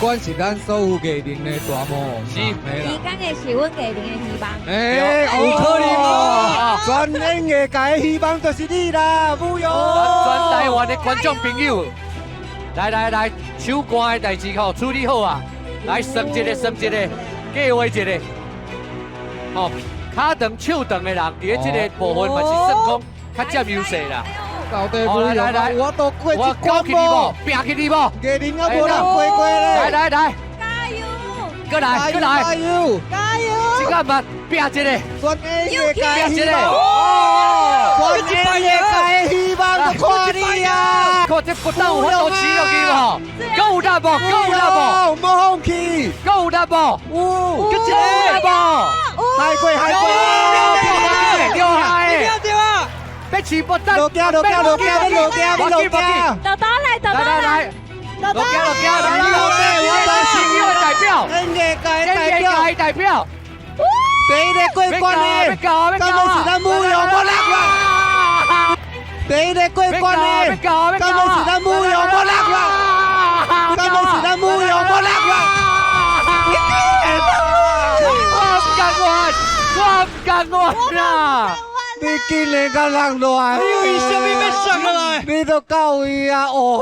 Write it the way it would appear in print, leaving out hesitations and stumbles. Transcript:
冠是咱所有藝人的大魔王。是。伊講的是阮藝人的希望。欸，有可能哦！全演藝界的希望就是你啦，武勇。全台灣的觀眾朋友，來來來，手肝的代誌吼處理好啊！來算一个，算一个，計劃一个。吼，跤長手長的人，佇咧這個部分嘛是算講較佔優勢啦。到底武勇來來，我都過這我關無？拼起你無？藝人啊，無人過過咧。來來來，加油！過來過來，加油！加油！這個嘛拼一個，全演藝界拼一個，希望，全演藝界的希望就看你啊！看這不但有法度飼落去無？夠有力無？夠有力無？莫放棄！夠有力無？有，夠有力無？海過海過，厲害！對啊！欲飼不等，落行落行落行，欲落行欲落行。豆豆來，豆豆來，來，落行落行，來，我是友的代表，演藝界代表，代表，第一個過關的，敢欲是咱武勇無力啦！第一個過關的，敢欲是咱武勇無力啦！敢欲是咱武勇無力啦！我毋甘願，我毋甘願啦！你竟然共人落來！你為啥物欲殺落來？你都到位啊！哦。